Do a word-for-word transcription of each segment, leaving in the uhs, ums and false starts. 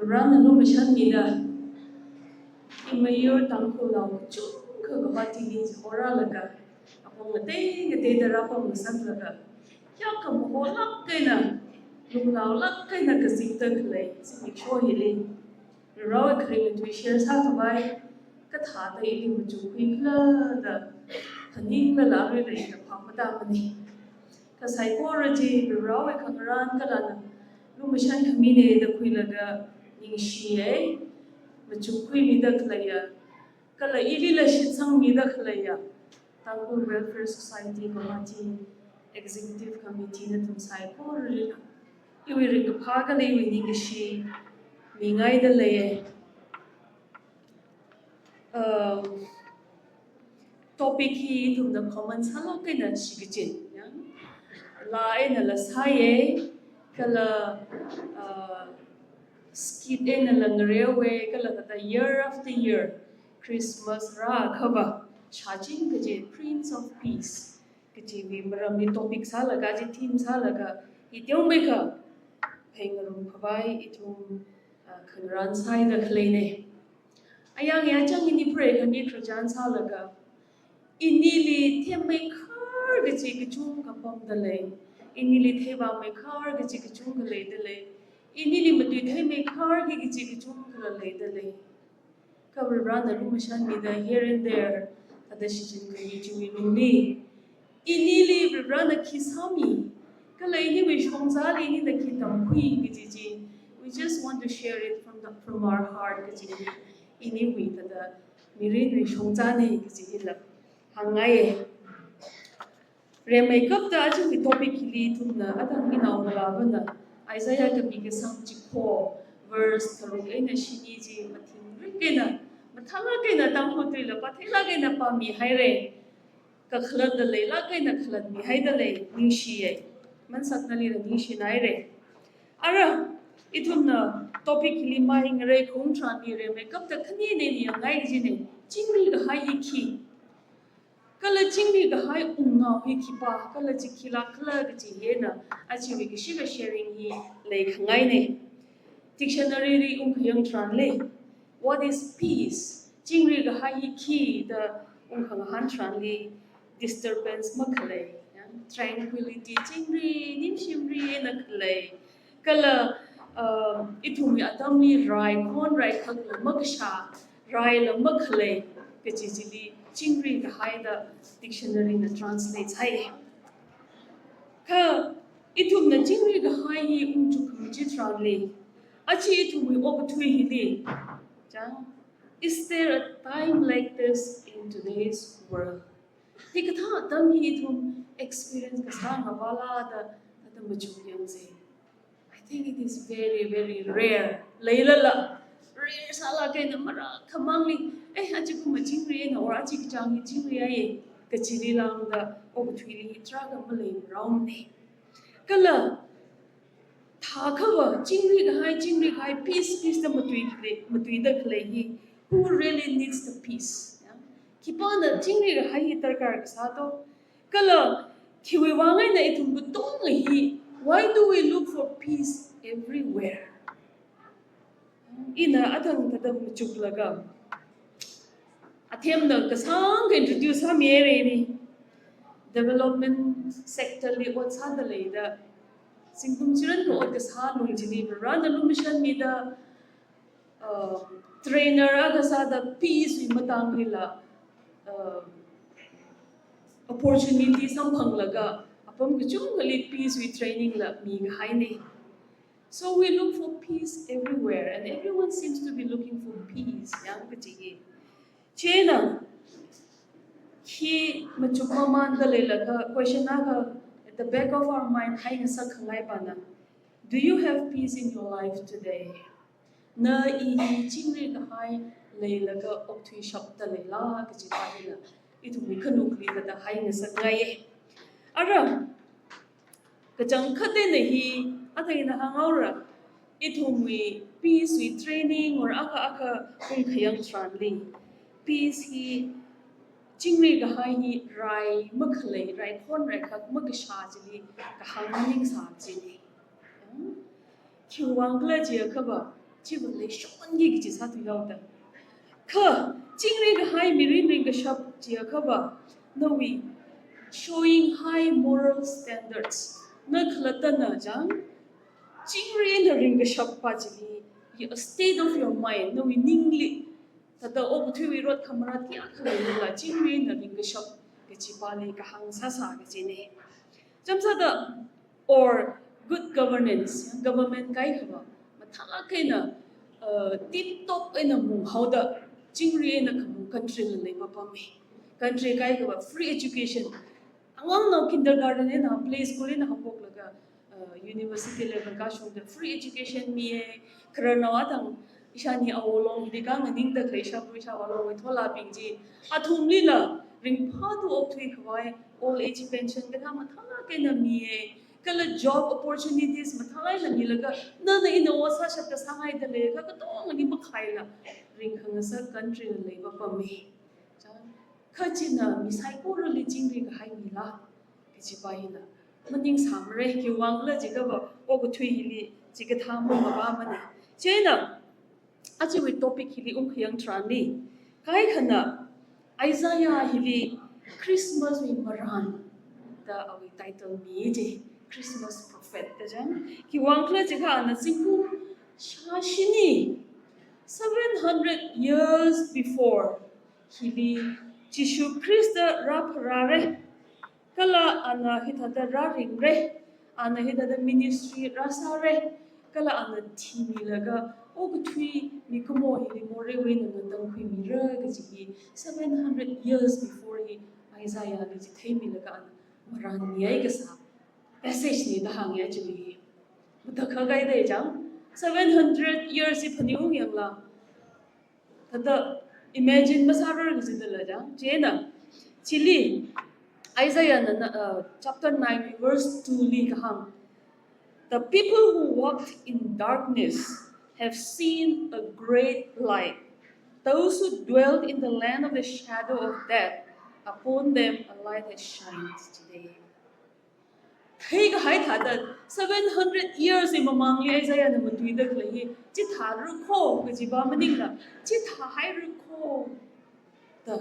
Varena lumashanmida, imayur Tangkhulnao kachungkha Guwahati li chihorālaga, apong ngatei ngateida rāpamngasaklaga, kayākha maholāk eina, lungnaolāk eina kazipda khalei zimiksho hili, Varewui kharinga tui share sākhavai, kathāda ili machukhuikhala da, phaninglala aruila ina phāmada mani. Kha saikora chi Varewui khangarān kala lumashan khamina da khuilaga ningshiya, machukkhuimida khaleiya, kala ilila shitsangmida khaleiya Tangkhul Welfare Society Guwahati Executive Committee nathum saikoralila iwui ringkaphā kala iwui ningkashi mingaida leiya. Um, topic hi ithumna common sālāk eina shikachin, ya. Laa einala sāya, kala, uh, skit einala ngareowa, kala thāda year after year Christmas rākhava, shāching kaji Prince of Peace kajiwui maramli topic sālaga, chi theme sālaga, hi teomeikha phāngarumkhavai ithum, uh, khangarān sāida khaleina. Ayang yachang ini preikhami khararchan sālaga, inili themmeikhar kaji kachungkha pamda lei, inili theivāmeikhar kaji kachungkha leida lei, inili matuitheimeikhar kaji kachungkha leida lei. Kha Varena lumashanmida here and there, thāda shichinkhami chiwui lungli, inili Varena khi sāmi, kala iniwui shongzali inina khi tamkhui kaji chi, we just want to share it from the, from our heart kaji, iniwui thāda mirinwui shongzana kaji hila hāngngaiya. Rimeikapta ajawui topic hili ithumna atang inao ngalāvana Isaiah kapi kasang chiko, verse tharuk eina shini chi mathingrik eina, mathālāk eina Tangkhul tuila pātheilāk eina pāmihaira. Kakhalatda leilāk eina khalatmihaida lei, ningshiya. Mansaknalila ningshinaira. Ara, ithumna topic hili mahingngarai khaung tharanli rimeikapta khani eina ina yangngai kajina, chingri kahai hi khi, kala chingri kahai wungnao hi khipā, kala chi khilākkhala kaji hi eina, achiwui kashika sharing hi leikhangaina. Dictionary li ungkhayang tharanli, what is peace? Chingri kahai hi khi da ungkhangahān tharanli, disturbance makhalei, ya, tranquility, chingri, ningshimri eina khalei. Kala, uh, ithumwui atamli rai khon rai khakla makashā, raila makhalei kaji chili chingri kahai da dictionary na translate sāi. Kha ithumna chingri kahai hi ungchuk khamachee tharanli, aja ithumwui okathui hili, chang, is there a time like this in today's world? Hikathā atam hi ithum experience kasā ngavāla da, da machuk yangsa. I think it is very, very rare. Leilala, rare sālāk eina marākhamangli, eh, aja kum chingri eina, or aja kachāng hi chingri ai, kachili lāngda okathuili tarākha maleimaraomana. Kala, thākhava, chingri kahai, chingri kahai, peace, peace da matui khalei, matuida khalei hi, who really needs the peace? Ya? Khipāna chingri kahai hi darkar kasā to? Kala, khiwui vang eina ithum katonga hi, why do we look for peace everywhere? Ina athang thāda machuklaga, athemna kasāngkha introduce sāmihaira ini. Development sector li ot sāda leida, zingkum chiranga ot kasā lung chili Varena lumashanmida, uh, trainer akha sāda peace wui matanglila, uh, opportunity samphanglaga, apam kachungkhali peace wui training la mikahaina. So we look for peace everywhere, and everyone seems to be looking for peace, yang kaji hi. Chieina, khi machuk mamānda leilakha, question akha at the back of our mind haingasak khangai pana, do you have peace in your life today? Na i hi chingri kahai leilaga okthui shapda leila kaji pa hila, ithumwui khanukli kathāda haingasakngaiya. Ara, kachangkhat eina hi, athang ina hānghaora, ithumwui peace wui training or akha akha ungkhayang tharanli, peace hi, chingri kahai hi rai makhalei, rai khon rai khak makashā chili kahāng maningsā chili. Khiwui vang khala jiakhava, Chiva leishonki kaji sāthuihaoda. Kha, chingri kahai mirin ringkashap chiakhava, nawui showing high moral standards. Na khalattana chang, chingri eina ringkashap pa chili, a state of your mind, nawui ningli, thāda okathuiwui rot khamarat kayākha leilala, chingri eina ringkashap kaji pali kahāng sāsa kajina. Chāmsāda, or good governance, government kaikhava mathālāk eina, uh, tip top eina munghaoda, chingri eina khamung country la leipapama. Country kaikhava free education. Angangnao kindergarten eina, play school eina haophoklaga, uh, university level kashungda free education miya, khararnao athang ishāni awolong hili khanganingda khalei ishāva ishāvā longwui tholabing chi, athumlila ringphāda okthui khavai, old age pension kathā mathālāk eina miya, kala job opportunities mathālāk eina milaga, nana ina ot sāshapta sāngaida leiakha katongali makhaila, ringkhangasak country la leipapama. Chang, kha china mi saikorali chingri kahai mila, kaji pa hila maningsāmara, khiwuivang khala jiakhava, okathui hili chikathā mavāmana. Chieina, ajawui topic hili ungkhayang tharanli, kaikhana Isaiah hili Christmas wui marān da awui title mi chi, Christmas prophet da chang. Khiwuivang khala jiakha ana zingkum shāshini, seven hundred years before, hili Jishu Khrista rāpharāra. Kala ana hithāda rāringra, ana hithāda ministry rāsāra, kala ana thimilaga, okathui mikumo hili moreiwui eina ngatangkhuimira kaji hi seven hundred years before hi Isaiah li chitheimilaga ana marān mihai kasā passage na da hānga chi. Matakhak kahaida chang, seven hundred years hi phaningung yangla, thāda imagine masārar kajidala chang. Chieina, chili, Isaiah na, na, uh, chapter nine, verse two li kahāng, "The people who walked in darkness have seen a great light. Those who dwelt in the land of the shadow of death, upon them a light has shined today." Theikahai thāda, seven hundred years wui mamangli Isaiah na matuida khalei hi, chithāra kho kaji pa maningla, chithāhaira kho da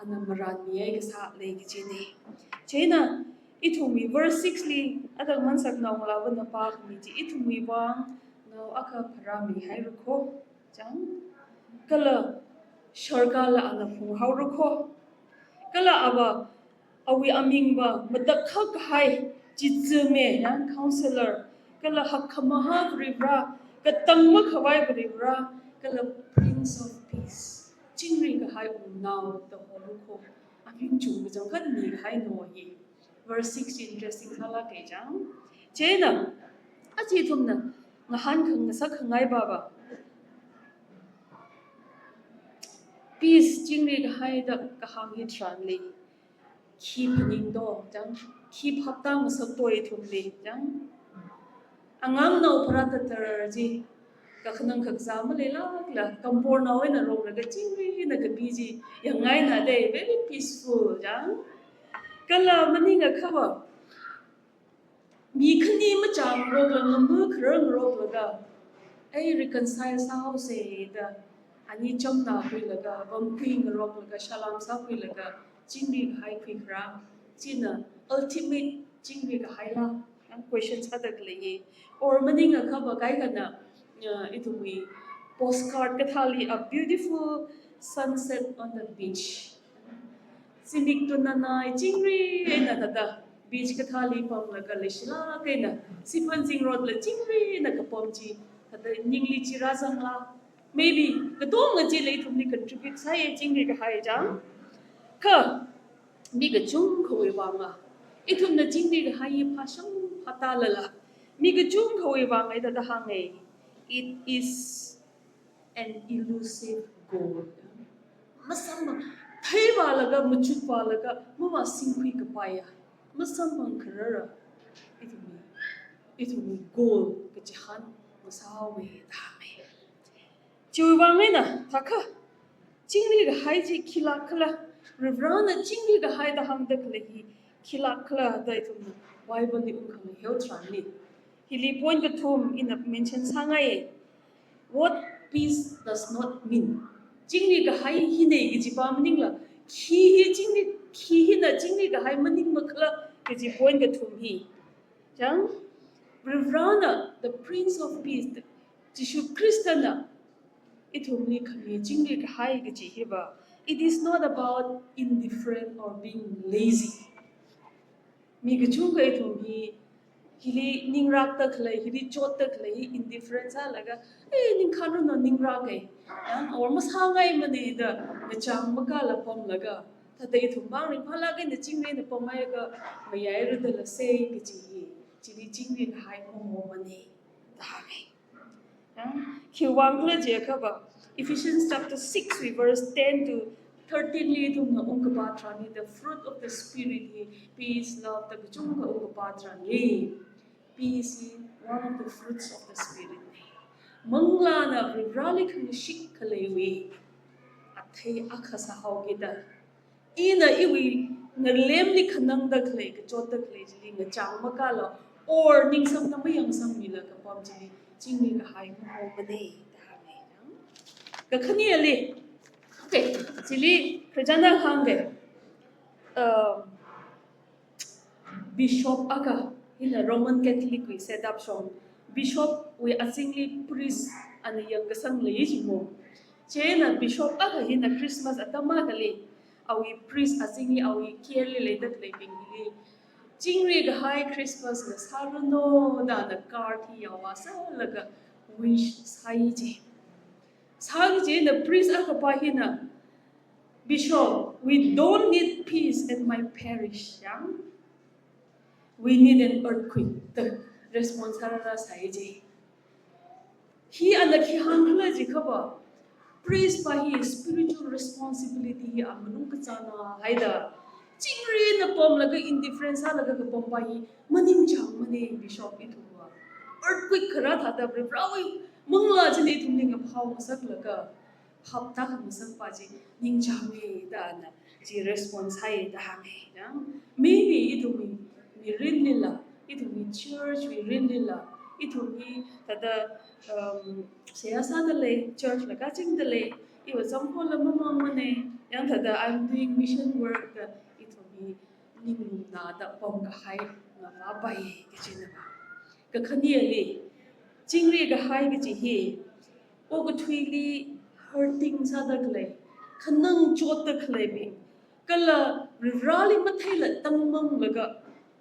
ana marān mihai kasā lei kajina. Chieina, ithumwui verse six li, athang Mansaknao Ngalāvana pākhami chi, ithumwui vang nao akha pharāmihaira kho, chang, kala sarkārla ana phunghaora kho, kala ava, awui amingva matakhak kahai, Chichime, yang Counselor, kala Hakkhamahā Varivara, katang makhavai Varivara, kala Prince of Peace, chingri kahai wungnao da hora kho, aming chungkachang khanmi kahai nao hi. Verse six interesting sālāka chang. Chieina, aja ithumna ngahānkhangasak khangai pava, peace, chingri kahai da kahāng hi tharanli, khi phaningdo chang, khi phaptāngasakdo ithumli chang. Angangnao pharāthattharar chi, kakhanang kakazā maleilākla, kampornao eina ronglaga chingri eina kapi chi yangngaina da, very peaceful chang. Kala maningakhava, mi khani machāngarokla, ngama kharar ngaroklaga, ei, reconcile sāhaosa da, ani chamna khuilaga, vamkhui ngaroklaga, shalom sākhuilaga, chingri kahai khuikharā, china ultimate chingri kahaila, yang question sāda khalei hi. Or maningakhava kaikhana, uh, ithumwui postcard kathāli, a beautiful sunset on the beach. Zimik tunanai chingri eina thāda beach kathāli pamlaga leishilāk eina, siphan zingrotla chingri eina kapam chi, thāda ningli chi rāzangla. Maybe katonga chila ithumli contribute sāya chingri kahai chang. Kha mi kachungkhawui vanga, ithumna chingri kahai hi phāshang phātālala, mi kachungkhawui vanga hithāda hānga, it is an elusive goal. Masamphang, theivālaga, machukvālaga, mavāsingkhui kapaiya, masamphang kharara, ithumwui, ithumwui goal kachihān masāhaowa da hānga. Chiwui vang eina, thākha, chingri kahai chi khilāk khala, Varivarana chingri kahai da hāngda khalei hi khilāk khala da ithumna Bible li ungkhangaheo tharanli, hili point kathum ina mention sāngai. What peace does not mean. Chingri kahai hina kajipa maningla, khi hi chingri, khi hina chingri kahai maningmakhala kaji point kathum hi. Chang, Varivarana, the Prince of Peace, the Jishu Khristana, ithumli khami chingri kahai kaji hiva, it is not about indifferent or being lazy. Mi kachungkha ithum hi, hili ningrakta khalei, hili chotta khalei, hi indifferent sālaga, eh, ningkhanranu ningrak e, yang, or masāngaimana da, ngachang makāla pamlaga, thāda ithum bang ringphālāk eina chingri eina pamhaiakha, mayairada lasei kaji hi, chili chingri kahai mahomana da hānga. Yang, khiwuivang khala jiakhava, Ephesians chapter six wui verse ten to thirteen li ithumna ungkapā tharanli, the fruit of the Spirit hi, peace, love, da kachungkha ungkapā tharanli, peace hi one of the fruits of the Spirit na. Manglāna Varivarali khangashit khaleiwui athei akha sāhaokida, ina iwui ngalemli khanangda khalei, kachotta khalei chili ngachang makāla, or ningsangda mayangsangmila kapam chili, chingri kahai mahomana da hānga. Kakhaneli, okay, chili Khristana hānga, um, bishop akha, hina Roman Catholic wui setup shong, bishop wui azingli priest ana yangkasang lei jimo. Chieina bishop akha hina Christmas atam akhali, awui priest azingli, awui care li leida khaleibingli, chingri kahai Christmas ngasāranu da ana card hi yaovā sālaga wish sāi ji. Sāi ji, na priest akhapa hina, "Bishop, we don't need peace at my parish, yang. We need an earthquake," da response sārāra sāi ji. Hi ana khi hāngkhala jiakhava, priest pa hi spiritual responsibility hi a maningkachāngna haida, chingri eina pamlaga indifference sālaga kapampa hi maningchāngmana, bishop, ithumva. Earthquake kharā thāda Varivarawui manglā china ithumli ngaphao ngasaklaga, phaptākhangasakpa chi ningchānga da ana chi response sāi da hānga. Yang, maybe ithumwui mirinlila, ithumwui church mirinlila, ithumwui thāda, um, seihā sāda lei, church la kachingda lei, iva samkhola mamangmana, yang thāda I'm doing mission work da ithumwui ninglumna da pamkahai ngavāpai kajina va. Kakhaneli, chingri kahai kaji hi, okathuili hurting sāda khalei, khanang chotta khaleibing, kala Varivarali matheila tangmanglaga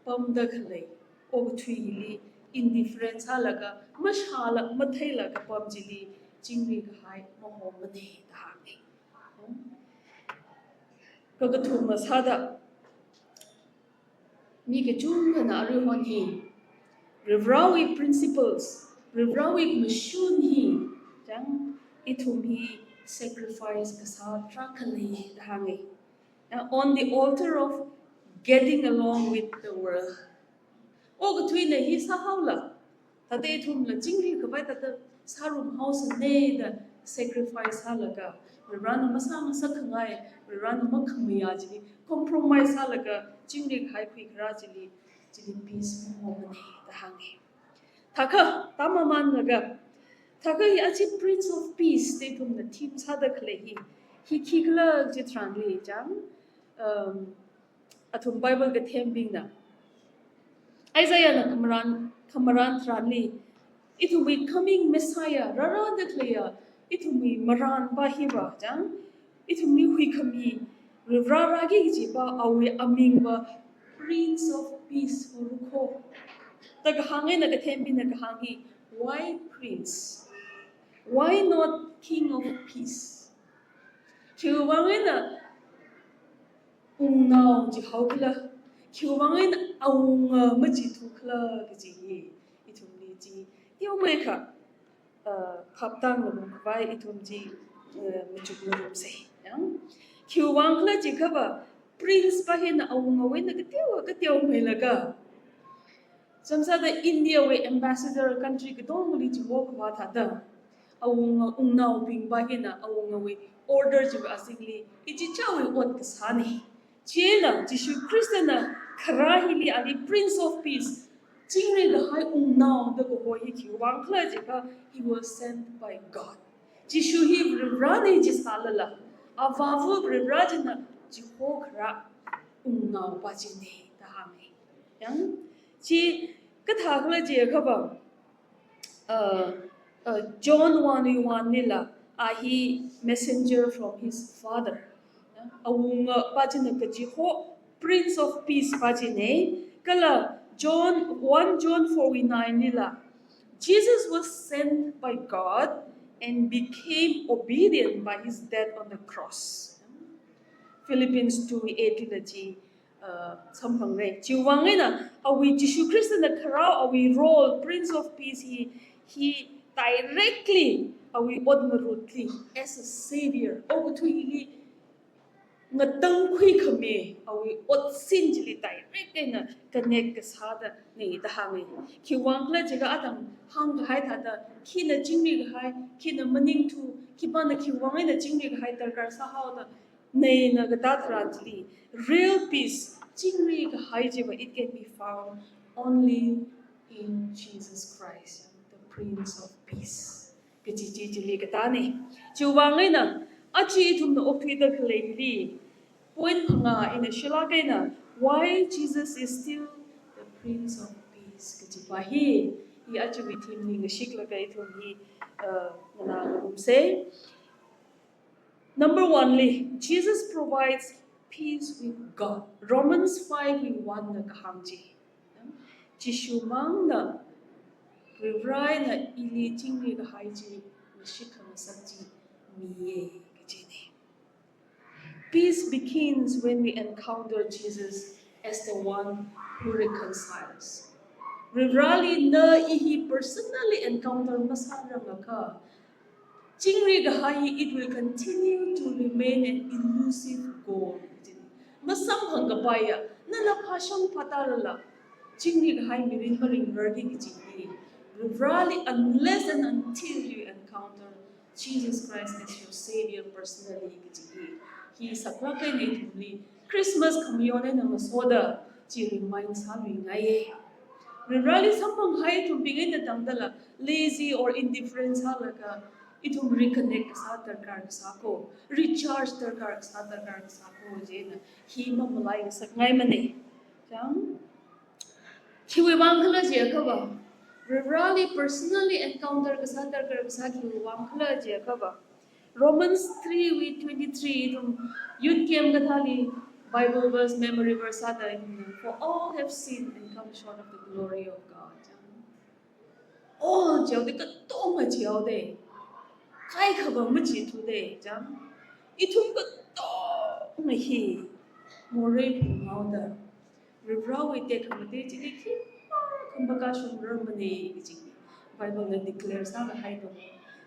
pamda khalei, okathuili indifference sālaga, mashāla matheila kapam chili, chingri kahai mahomana da hānga. Kakathuma sāda, mi kachungkhana aruihon hi, Varivarawui principles, Varivarawui mashun hi, chang, ithum hi sacrifice kasā tarākha lei da hānga. Now, on the altar of getting along with the world. Okathuina hi sāhaola, thāda ithumla chingri khavai thāda sārumhaosana da sacrifice sālaga, Varivarana masāngasakkhangai, Varivarana makhamayā chili compromise sālaga chingri kahai khuikharā chili, chili peace mahomana da hānga. Thākha, tamamānlaga, thākha hi aja Prince of Peace da ithumna theme sāda khalei hi, hi khikhala kaji tharanli chang, um, athum Bible kathembingna, Isaiahna khamarān, khamarān tharanli, ithumwui coming Messiah rārāda khaleiya, ithumwui marānpa hiva chang, ithumli huikhami, Varivara rāki kajipa, awui amingva Prince of Peace horukho. Da kahāng eina kathembingna kahāng hi, why Prince? Why not King of Peace? Khiwuivang eina wungnao jihaokhala, khiwuivang eina awunga majithukhala kaji hi, ithumli chi teomeikha, uh, phaptāngarumkhavai ithum chi, uh, machukngarumsa. Yang? Khiwuivang khala jiakhava, Prince pa hina awungawui eina kateowa kateomeilaga, samsāda India wui ambassador country katongali chihokhava thāda, awunga wungnaobingpa hina awungawui order chiwui azingli ichichāwui ot kasāna. Chieina Jishu Khristana kharā hili ali Prince of Peace, Chingri kahai wungnao da kaho hi khiwui vang khala jiakha, he was sent by God. Jishu hi Varivarana jisālala, Avāva Varivara china chihokhara wungnao pa china da hānga. Yang, chi kathā khala jiakha va, uh, uh, John one one lila, a hi messenger from his father. Awunga pa china kachiho, Prince of Peace pa china. Kala John, one John four nine lila, Jesus was sent by God and became obedient by his death on the cross. Philippians two eight lila chi, uh, samphanga. Chiwui vang eina, awui Jishu Khristana kharao, awui role, Prince of Peace hi, hi directly awui ot ngarutli, as a savior, okathuili ngatangkhui khami, awui otsin chili direct eina connect kasāda nei da hānga. Khiwui vang khala jiakha atam hāngkahai thāda, khina chingri kahai, khina maningthu, khipāna khiwui vang eina chingri kahai darkar sāhaoda, neina katā tharan chili, real peace, chingri kahai chiva, it can be found only in Jesus Christ, the Prince of Peace. Kachi chi chili katāna. Chiwui vang eina, aja ithumna okthuida khaleili, point phangā ina shilāk eina, why Jesus is still the Prince of Peace kachi pa hi, hi ajawui theme li ngashiklaga ithum hi, uh, nganā ngarumsa. Number one li, Jesus provides peace with God. Romans five wui one na kahāng chi. Jishu mangna, Varivarana ili chingri kahai chi ngashit khangasak chi miya kajina. Peace begins when we encounter Jesus as the one who reconciles. Varivarali na i hi personally encounter masārangakha, chingri kahai hi, it will continue to remain an elusive goal. Masamphang kapaiya, nana phāshang phātārala, chingri kahai mirin maringrarki kaji hi, Varivarali, unless and until you encounter Jesus Christ as your Savior personally kaji hi, hi saklāk eina ithumli Christmas khamayon eina ngasoda chi remind sāluingaiya. Varivarali samphanghai ithumbing eina tangdala lazy or indifferent sālaga, ithum reconnect kasā darkar kasā ko, recharge darkar kasā, darkar kasā ko jina hi mamalai ngasakngaimana. Chang? Khiwui vang khala jiakha va, Varivarali personally encounter kasā darkar kasā khiwui vang khala jiakha va, Romans three wui twenty-three ithum youth camp kathāli Bible verse, memory verse sāda, "For all have sinned and come short of the glory of God." All jihaoda, katonga jihaoda, kaikhava machithuda, chang. Ithum katonga hi morei phunghaoda, Varivarawui tekhamatei chili khipākha makashungrarmana kaji Bible na declare sākahai do.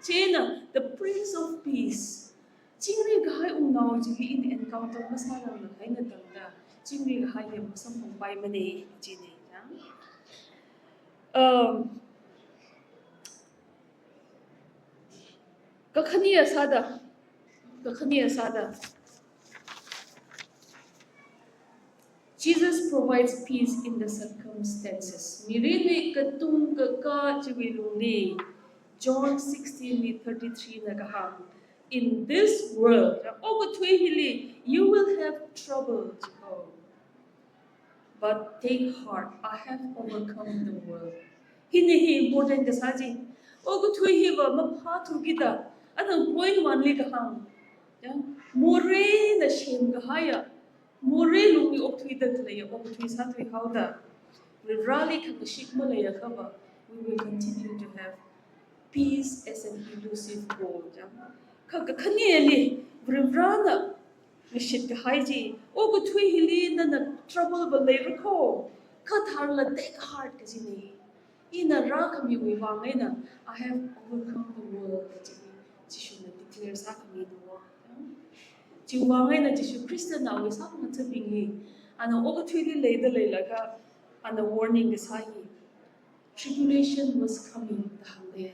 Chieina, the Prince of Peace, chingri kahai wungnao chili ina encounter masāranglakha eina tangda, chingri kahai hi masamphangpaimana kajina, ya. Um, kakhane sāda, kakhane sāda, Jesus provides peace in the circumstances. Mirinwui katungkaka chiwui lungli, John sixteen wui thirty-three na kahāng, "In this world, okathui hili, you will have trouble, but take heart, I have overcome the world." Hina hi important kasā chi. Okathui hiva maphāthukida, ana point one li kahāng, ya, moreina semkahaiya, morei lungli okthuida khaleiya okathui sāthuihaoda, Varivarali khangashik maleiakha va, we will continue to have peace as an elusive goal, ya. Kha kakhaneli, Varivarana ngashit kahai chi, okathui hili nana trouble va leira ko, kha tharla take heart kajina. Ina rākhamiwui vang eina, "I have overcome the world," kaji hi Jishuna declare sākhami do. Chiwui vang eina Jishu Khristana awui sākhangathabingli, ana okathuili leida leilakha, ana warning kasā hi, "Tribulation was coming," da hāngda,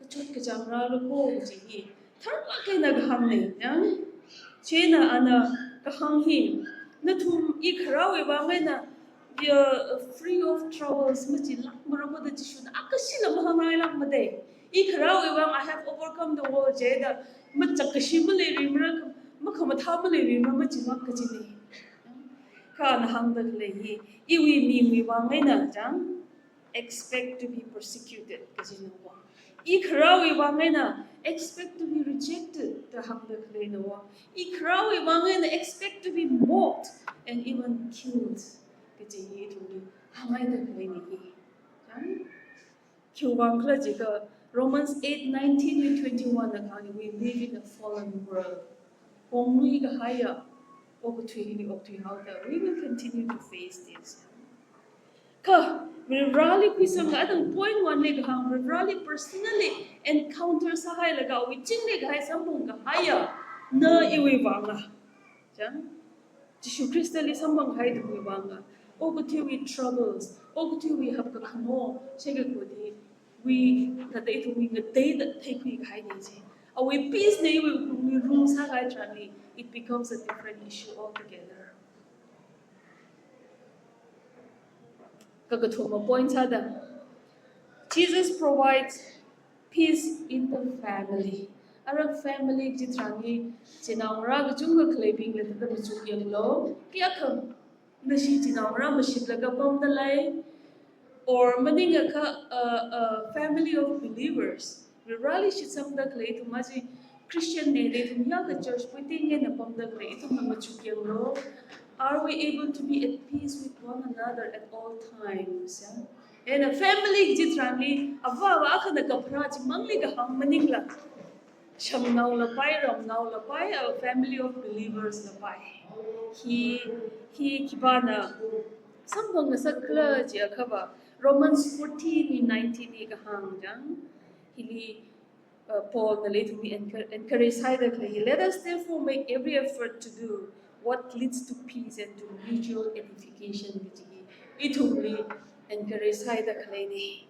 kachot kachāng rālu ko kaji hi tharlāk eina kahāngna, ya. Chieina ana kahāng hi, "Nathum i kharāwui vang eina We are free of troubles, machilākmara da Jishuna akashila mahāngngailākmada. I kharāwui vang, I have overcome the world jida, machak kashi maleirumara, makhamathā maleirumara, machilāk kajina. Kha ana hāngda khalei hi, iwui mingwui vang eina chang, expect to be persecuted kajina. I kharāwui vang eina expect to be rejected da hāngda khaleina. I kharāwui vang eina expect to be mocked and even killed kaji hi ithumli hāngngaida khaleina hi. Chang? Khiwui vang khala jiakha Romans eight nineteen wui twenty-one na kahāng, we live in a fallen world. Ponglui kahaiya okathuili okthuihaoda, we will continue to face this. Kha, Varivarāli khuisanglaga, atang point one li kahāng, Varivarāli personally encounter sāhailaga, awui chingli kahai samphang kahaiya, na iwui vanga. Chang? Jishu Khristali samphang kahai ithumwui vanga. Okathuiwui troubles, okathuiwui hapkakhano, shekakhudiwui, thāda ithumwui ngateida theikhui kahaina chi. Awui peace na iwui wuklungli rule sākahai tharanli, it becomes a different issue altogether. Kakathuma point sāda, Jesus provides peace in the family. Ara family kaji tharanli, chinaongarā kachungkha khaleibingla thāda machuk yanglu. Kayākha nashi chinaongarā mashitlaga pamda lei, or maningakha, uh, uh, family of believers, Varivarāli shitsangda khalei ithum aja Christian na da ithum yākha church puiting eina pamda khalei ithumna machuk yanglu. Are we able to be at peace with one another at all times? Yeah? Eina family kaji tharanli, avā avā akhana kapharā chimangli kahāng maningla, shamnao lapai, ramnao lapai, a family of believers lapai. Hi, hi khipāna samphang ngasakkhala jiakhava, Romans fourteen wui nineteen li kahāng chang, hili, uh, Paul nala ithumli encour-, encourage sāhaida khalei hi, "Let us therefore make every effort to do what leads to peace and to mutual edification," kaji hi ithumli encourage sāhaida khaleina.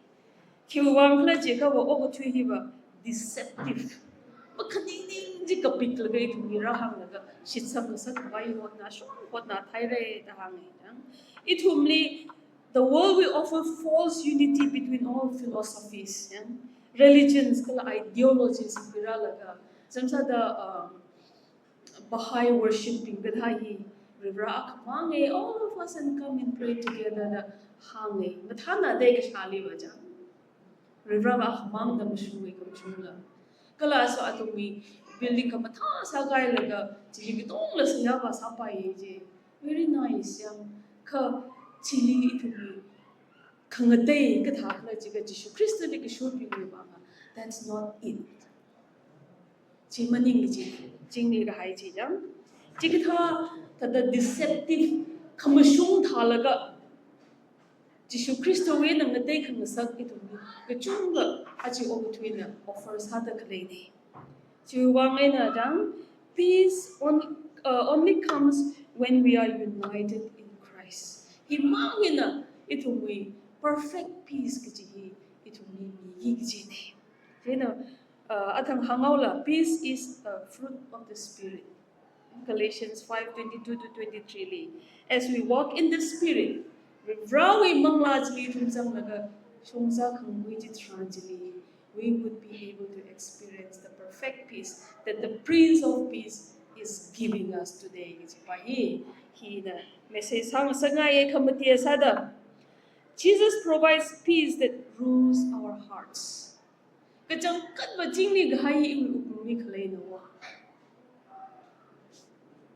Khiwui vang khala jiakhava okathui hiva deceptive, makhaning ning chi kapiklaga ithumli rāhānglaga shitsang ngasakkhavai hotna, shong hotna thaira da hānga. Ithumli, the world will offer false unity between all philosophies, yeah? Religions kala ideologies khuirālaga, samsāda, um, Baha'i worship bing kathā hi, Varivarā akhamanga, all of us and come and pray together da hānga. Mathāna dei kashāliva chang, Varivarā akhamangda mashunga, khamashungla. Kala so athumwui building khamathā sākahailaga, chili katongla seihā vāsāpai ji. Very nice, yang. Kha chili ithumwui khangatei kathā khala jiakha Jishu Khristali kashorbingwui vanga. That's not it. Chi maning chi, chingri kahai chi yang. Chikathā, thāda deceptive, khamashung thālaga, Jishu Khristawui eina ngatei khangasak ithumli kachungkha aja okathuina offer sāda khaleina. Chiwui vang eina chang, peace on-, uh, only comes when we are united in Christ. Himang eina ithumwui perfect peace kaji hi ithumli miki kajina. Chieina, uh, athang hānghaola, peace is a fruit of the Spirit. Galatians five twenty-two to twenty-three li, as we walk in the Spirit, Varivarāwui manglā chili ithum zanglaga shongzā khangui chitharan chili, we would be able to experience the perfect peace that the Prince of Peace is giving us today. Kajipa hi, hina message sāngasakngaiya. Khamatiya sāda, Jesus provides peace that rules our hearts. Kachangkhatva chingri kahai iwui wuklungli khaleina va.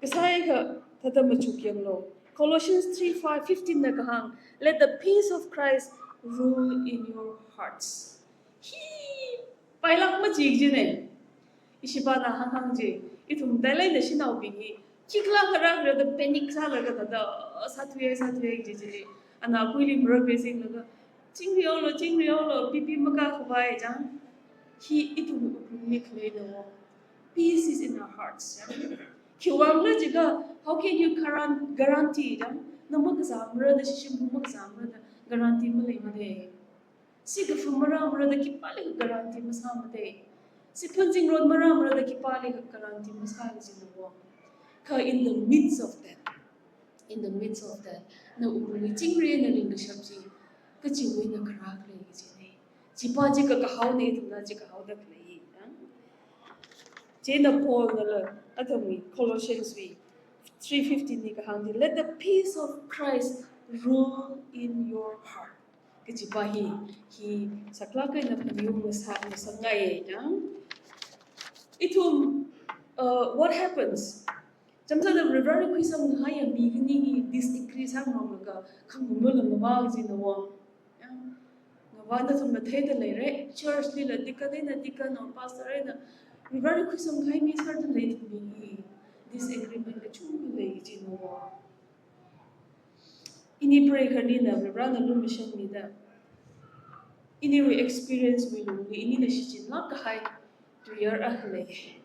Kasāakha thāda machuk yanglu. Colossians three five fifteen na kahāng, "Let the peace of Christ rule in your hearts." Hi, pailāk maji kajina. Ishipana hānghāng ji, ithum dalai nashinaobing hi, khikhala kharā kharāda panic sālaga thāda, sāthuiya, sāthuiya ji ji. Ana kuili mura grazing laga, "Chingrihaolu, chingrihaolu, B P makākhavai," chang. Hi ithum wuklungli khaleina va. Peace is in our hearts, chang. Khiwui vang khala jiakha, how can you guaran-, guarantee, chang? Na makazāmara da, shishim makazāmara da, guarantee maleimada. Sikafu marāmara da khipālikha guarantee masāmada. Siphanching rot marāmara da khipālikha guarantee masā kajina va. Kha in the midst of that, in the midst of that, na wuklungli chingri eina ringkashap chi, kachiwui eina kharā khalei kajina. Chipa chi kakahaona, ithumna chi kahaoda khalei, ya. Chieina Paulnala athumwui Colossians wui three fifteen li kahāng chi, "Let the peace of Christ rule in your heart." Kajipa hi, hi saklāk eina phaningung ngasā, ngasāngaiya, ya. Ithum, uh, what happens? Chānjam sāda Varivarali khuisangkahaiya mi khani hi disagree sāngarumlaga, khangarum lungvā kajina wo. Ya. Ngavā nathumna theida leira, church lila deacon eina deacon or pastor eina Varivarali khuisangkahai mi sārda lei, ithum mi hi disagreement kachungkha lei kajina wo. Ini pray khanina Varivarana lumashanmida, iniwui experience wui lungli inina shichinlāk kahai tuiyār akha lei.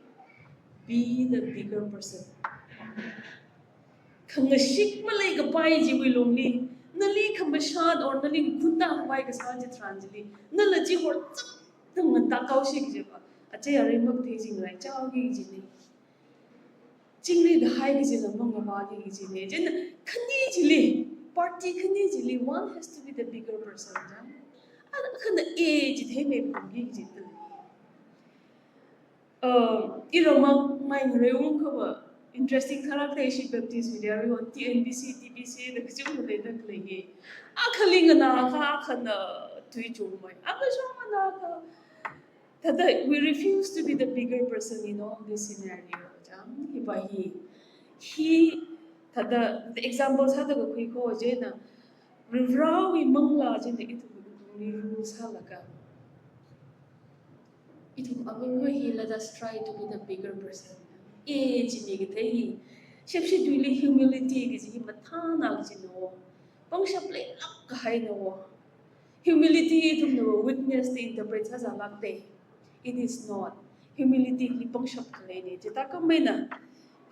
Be the bigger person. Khangashik maleikapai chiwui lungli, nali khamashan or nali ngakhunta khavai kasā chitharan chili, nala chi horchapda ngantak haosi kajiva, achei arui makathei chingri chao kajina. Chingri kahai kajila mangavāki kajina. Chieina khani chili, party khani chili, one has to be the bigger person, ya. Akhana A chi theimei pungki kajina. Uh, iramāng mai ngareiungkhava, interesting sālāk thei shi Baptist wui arui T N B C, T B C da kachungkha leida khalei hi. Akhali nganākha, akhana tui chungmei. Akha shong nganākha. Thāda, we refuse to be the bigger person in all this scenario. Chang, hipa hi. Hi, thāda, the example sāda kakhui ko chieina, Varivarawui manglā china ithumwui wuklungli rule sālaga, ithum awui hi, let us try to be the bigger person. A chi mi kathei hi, shepshi tuili humility kaji hi mathāna kajina wo. Pangshap leilāk kahaina wo. Humility ithumna weakness da interpret sāzālāk te. It is not. Humility li pangshap khaleina. Chithākhameina,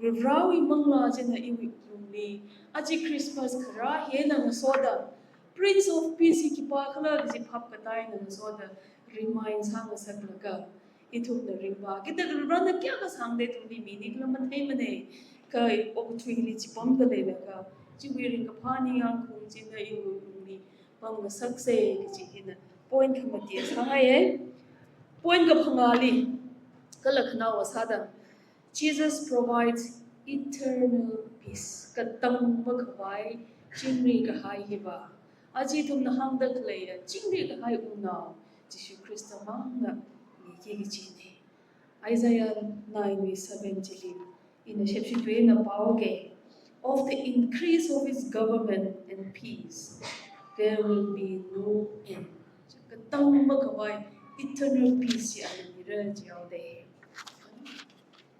Varivarawui manglā china iwui wuklungli, aja Christmas kharā hi eina ngasoda, Prince of Peace hi khipākhala kaji phap katā eina ngasoda, remind sāngasaklaga, ithumna ringvā. Kida Varivarana kayākha sāngda ithumli mi nikhala matheimana. Kha okathuili chipamda leilaga, chiwui ringkaphā ningyāng khaung china iwui wuklungli pamngasaksa kaji hina point khamati sāngaiya. Point kaphangāli, kala khanaowa sāda, Jesus provides eternal peace. Katang makhavai chingri kahai hiva, aja ithumna hāngda khaleiya chingri kahai Wungnao Jishu Khrista mangna miki kajina. Isaiah nine wui seven chili, ina shepshi tui eina pao ke. "Of the increase of his government and peace, there will be no end." Katang makhavai eternal peace chi ana mira jihaoda.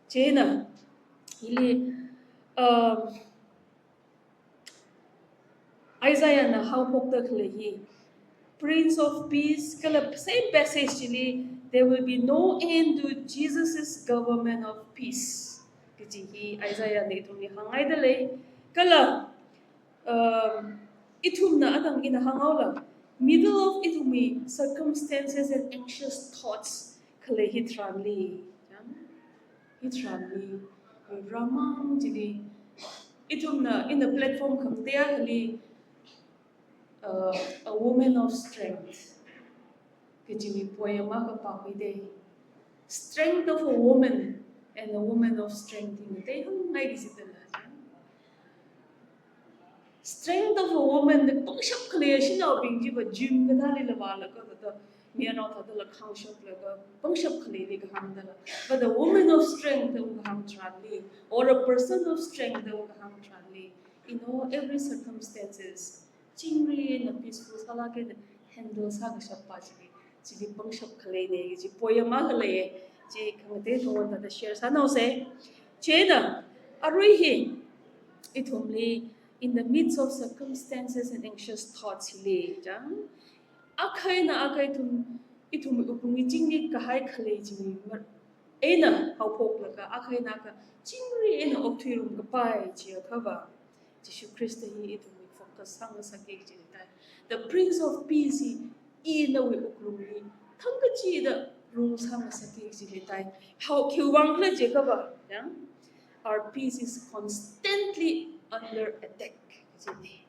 Chieina, hili, um, Isaiahna haophokda khalei hi, Prince of Peace, kala same passage chili, "There will be no end to Jesus' government of peace," kaji hi Isaiahna ithumli hāngngaida lei. Kala, um, ithumna atang ina hānghaola, middle of ithumwui circumstances and anxious thoughts khalei hitharanli, ya, hitharanli, Varivaramang chili, ithumna, ina platform khangatei akhali, uh, a woman of strength kajiwui poem akha pākhuida. Strength of a woman and a woman of strength hi ngateihāngngai kajidala. Strength of a woman da pangshap khalei shanaobing chiva gym kathālila vālaga, thāda, mi anao thādala khāngshoklaga, pangshap khaleili kahāngdala. But a woman of strength da kahāng tharanli, or a person of strength da kahāng tharanli, in all every circumstances, chingri eina peaceful sālaga handle sākashappa chili, chili pangshap khaleina kaji poem akha lei, chi khangatei thongwon thāda share sānaosa. Chieina, arui hi, ithumli, in the midst of circumstances and anxious thoughts hili, chang, akha eina akha ithum, ithum wuklungli chingri kahai khalei chili, ma, eina haophoklaga, akha eina akha chingri eina okthuirumkapai chiakhava, Jishu Khrista hi ithumwui focus sāngasaka kajina tai. The Prince of Peace hi inawui wuklungli thangkachida rule sāngasaka kajina tai. Hao khiwuivang khala jiakhava, ya? Our peace is constantly under attack. Chini.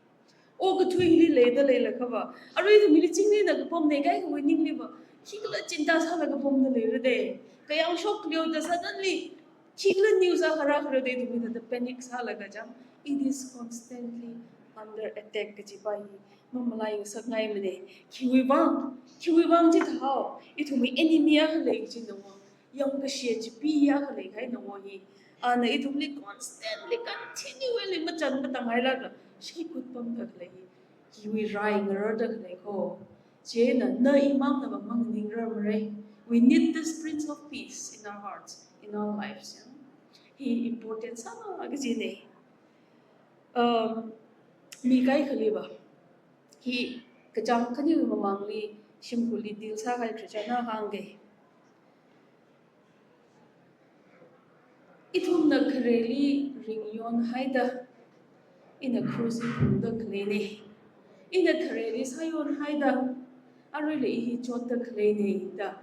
Okathuili leida leilakhava, arui ithumli chingri na kapam ne kai kawui ningli va, khikhala chinta sālaga pamda leira de. Kayāng shok leo da suddenly, khikhala news akha rākhala de ithumli thāda panic sālaga chang. It is constantly under attack kaji pa hi mamalai ngasakngaimane. Khiwui vang, khiwui vang chithāhao, ithumwui enemy akha lei kajina va. Yangkashe chipeeya khalei kahaina va hi. Ana ithumli constantly, continually machan matangailaga shaikut pamda khalei hi. Hiwui rai ngararda khalei ko. Chieina na imangna va manganingrarmara. We need this Prince of Peace in our hearts, in our lives, ya. Hi important sālāk kajine. Um, mi kaikhali va, hi kachāng khaniwui mamangli shimkhurli deal sākahai Christian na hāngga. Ithumna khareli ringyon haida, ina cross hi phungda khaleine. Ina khareli sāyon haida, aruila i hi chotda khaleine da,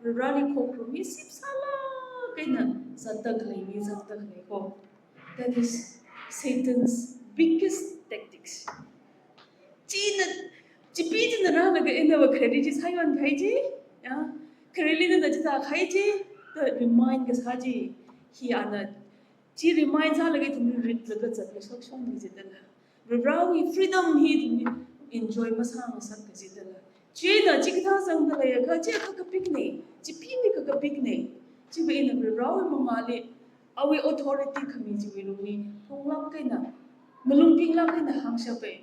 Vareli khokharum hi sip sālāk eina zatda khalei mi zatda khalei ko. That is Satan's biggest tactics. China, chipee china rālaga ina va khareli chi sāyon kahai chi, ya, khareli nana chithā kahai chi, da remind kasā chi, hi ana, chi remind sālaga ithumli ritlaga zatlaga shokshong ni jidala. Varewui freedom hi ithumli enjoy masāngasak kajidala. Chieina chikathā zangda leiakha, chi akha kapikne, chipeewui kakapikne. Chiva ina Varewui mangāli, awui authority khami chiwui lungli, phunglāk eina, malung pinglāk eina hāngshapa.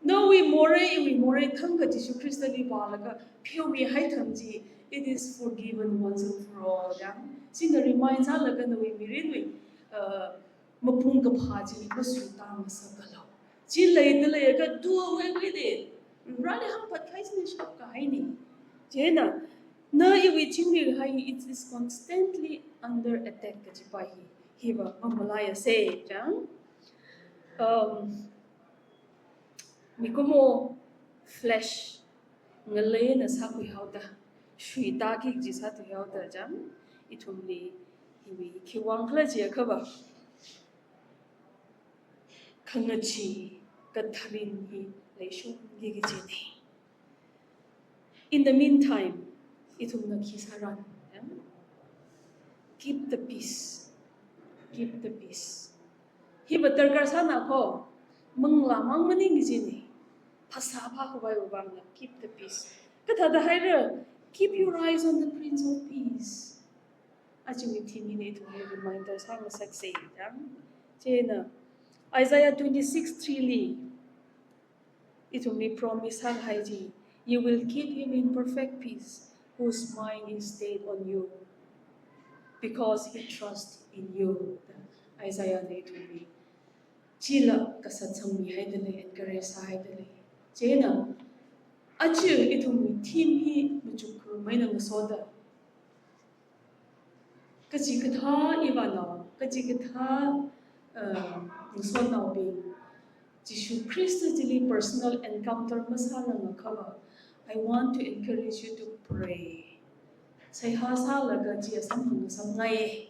Nawui morei, iwui morei thangkha Jishu Khristali vālaga pheomihaithang chi, it is forgiven once and for all, ya. China remind sālaga nawui mirinwui, uh, mapung kaphā chi masuita ngasaklu. Chi leida leiakha do away with it. Vareli hāngphat kahai china shap kahaine. Chieina, na iwui chingri kahai, it is constantly under attack kaji pa hi. Hiva mamalaiasa, chang. Um, mikumo flesh ngaleina sākhuihaoda, shuitaki kaji sāthuihaoda chang, ithumli hiwui khiwui vang khala jiakha va, khangachee katharin hi leishonki kajine. In the meantime, ithumna khi sāran, ya? Keep the peace. Keep the peace. Hiva darkar sāna ko, manglā mang maning kajine. Phasā phākhavaiwui vangna, keep the peace. Kathāda haira, keep your eyes on the Prince of Peace. Ajawui theme hina ithumli reminder sāngasaksa, ya. Chieina, Isaiah twenty-six three li, ithumli promise sākahai chi, "You will keep him in perfect peace, whose mind is stayed on you, because he trusts in you." Isaiah na ithumli chila kasatsangmihaida lei, encourage sāhaida lei. Chieina, aja ithumwui theme hi machukkharumei eina ngasoda, kachikathā ivānao, kachikathā, uh, ngasotnaobing, Jishu Khrista chili personal encounter masārangakha va, I want to encourage you to pray. Seihā sālaga chi samphang ngasakngai.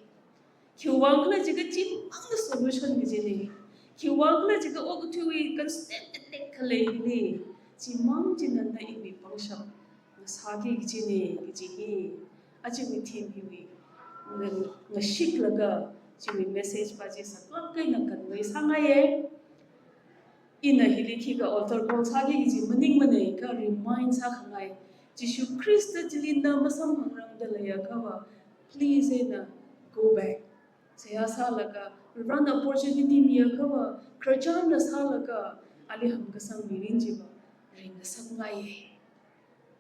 Khiwui vang khala jiakha chimangna solution kajine. Khiwui vang khala jiakha okathuiwui constant attack khalei hili, chimang china na iwui pangshap ngasāki kajine, kaji hi. Ajawui theme hiwui nga-, ngashiklaga, chiwui message pa chi saklāk eina convey sāngaiye. Ina hili khikha altar call sāki kaji maningmane, kha remind sākhangai. Jishu Khrista chili na masamphangrangda leiakha va, please eina go back. Seihā sālaga, Varena opportunity miakha va, khararchanna sālaga, ali hāngkasang mirin chiva ringngasakngaiye.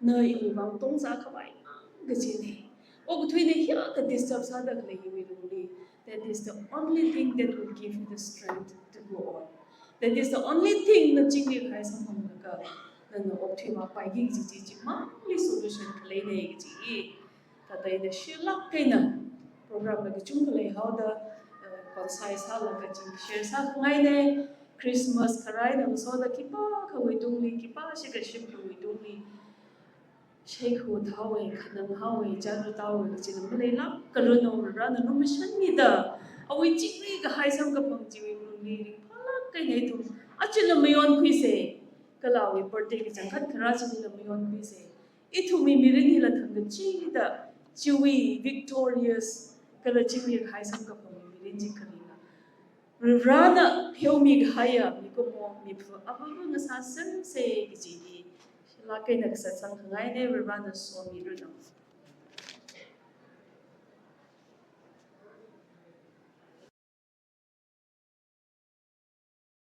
Na iwui vang tongzā khavai mang kajine. Okathuina hiyākha disturb sāda khalei hiwui lungli, that is the only thing that will give you the strength to go on. That is the only thing na chingri kahai samphanglaga, nana okthui mapaiking kaji chi chimangli solution khaleine kaji hi. Thāda ina shilāk eina program la kachungkha leihaoda, uh, concise sālaga chi share sākhangaine. Christmas kharā eina ngasoda khipākhawui tungli, khipā shikha shimkhurwui tungli, sheikhu thaowe, khanang haowe, chāra thaowe, kachina maleilākranu, Varena lumashanmida, awui chingri kahai samkaphang chiwui lungli ringphālāk eina ithum Achila mayonkhuisa, kala awui birthday kachangkhat kharā chilila mayonkhuisa. Ithumwui mirin hila thangkachida, chiwui victorious, kala chingri kahai samkaphangwui mirin chi kharinga. Varivarana pheomi kahaiya mikumo miphu avāva ngasāsersa kaji hi, shilak eina kasā sangkhangaina, Varivarana somiranu.